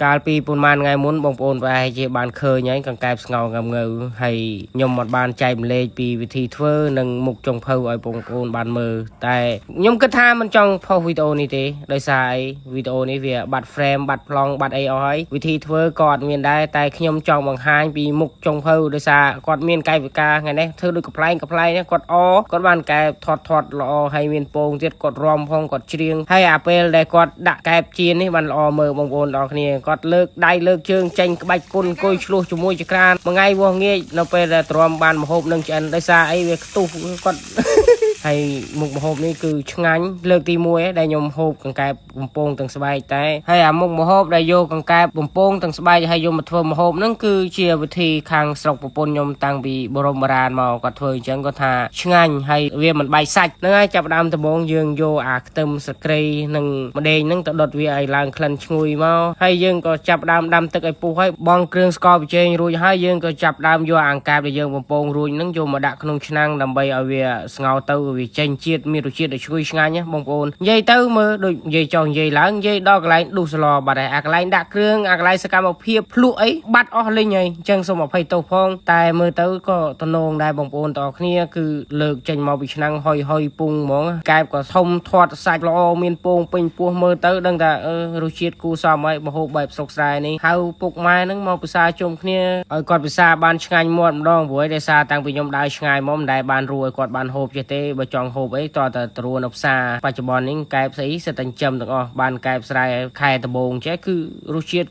កាលពីប៉ុន្មានថ្ងៃមុនបងប្អូនប្រហែលជាបានឃើញហើយកង្កែបស្ងោងងើហើយខ្ញុំមិនបានចែកម្លែកពីវិធីធ្វើនិងមុខចុងភៅឲ្យបងប្អូនបានមើលតែខ្ញុំគិតថាមិនចង់ផុសវីដេអូនេះទេដោយសារអីវីដេអូនេះវាបាត់ frame បាត់ប្លង់បាត់អីអស់ហើយវិធីធ្វើក៏អត់មានដែរតែខ្ញុំចង់បង្ហាញពីមុខចុងភៅដោយសារគាត់មានកាយវិការថ្ងៃនេះធ្វើដូចកំប្លែងកំប្លែងគាត់អគាត់បានកែបថតថតល្អហើយមានពងទៀតគាត់រំផងគាត់ច្រៀងហើយអាពេលដែលគាត់ដាក់កែបជៀននេះបានល្អមើលបងប្អូនដល់គ្នាគាត់លើកដៃលើកជើងចេញក្បាច់គុណអង្គុយឆ្លោះជាមួយចក្រានមួយថ្ងៃវាស់ងាយនៅពេលដែលទ្រាំបានមហូបនឹងឆ្អិនដោយសារអីវាខ្ទុះគាត់ ហើយមុខម្ហូបនេះគឺឆ្ងាញ់លើកទី1ដែលខ្ញុំហូបកង្កែបបំពងទាំងស្បែកតែហើយអាមុខម្ហូបដែលយកកង្កែបបំពងទាំងស្បែកហើយយកមកធ្វើម្ហូបហ្នឹងគឺជាវិធីខាងស្រុកប្រពន្ធខ្ញុំតាំងពីបរមបុរាណមកគាត់ធ្វើអញ្ចឹងគាត់ថាឆ្ងាញ់ហើយវាមិនបែកសាច់ហ្នឹងហើយចាប់ផ្ដើមដំបូងយើងយកអាខ្ទឹមស្លឹកគ្រៃនិងម្ដេងហ្នឹងទៅដុតវាឲ្យឡើងក្លិនឈ្ងុយមកហើយយើងក៏ចាប់ផ្ដើមដាំទឹកឲ្យពុះហើយបងគ្រឿងស្ករប៊ីចេងរួចហើយយើងក៏ចាប់ផ្ដើមយកអាង្កែបដែលយើងបំពងរួចហ្នឹងយកមកដាក់ក្នុងឆ្នាំងដើម្បីឲ្យវាស្ងោរទៅវាចេញជាតិមានរសជាតិដ៏ឈ្ងុយឆ្ងាញ់ណាបងប្អូននិយាយទៅមើលដូចនិយាយចោះនិយាយឡើងនិយាយដល់កន្លែងដុសស្លបាត់ហើយអាកន្លែងដាក់គ្រឿងអាកន្លែងសកម្មភាពភ្លក់អីបាត់អស់លេងហើយអញ្ចឹងសូមអភ័យទោសផងតែមើលទៅក៏តំណងដែរបងប្អូនទាំងអស់គ្នាគឺលើកចេញមកពីឆ្នាំងហុយហុយពុងហ្មងកែបក៏ធំធាត់សាច់ល្អមានពងពេញពោះមើលទៅដឹងថាអឺរសជាតិគូសមហើយមហូបបែបស្រុកស្រែនេះហៅពុកម៉ែហ្នឹងមកពិសាជុំគ្នាឲ្យគាត់ពិសាបានឆ្ងាញ់មាត់ម្ដងព្រោះឯដោយសារតាំងពីខ្ញុំដើរឆ្ងាយមកមិនដែលបានរួឲ្យគាត់បានហូបចេះទេបើចង់ហូបអីតើតើត្រួនៅផ្សារបច្ចុប្បន្ននេះកែបស្អីសិតតែចិញ្ចឹមទាំងអស់បានកែបស្រែខែដំបងចេះគឺរសជាតិ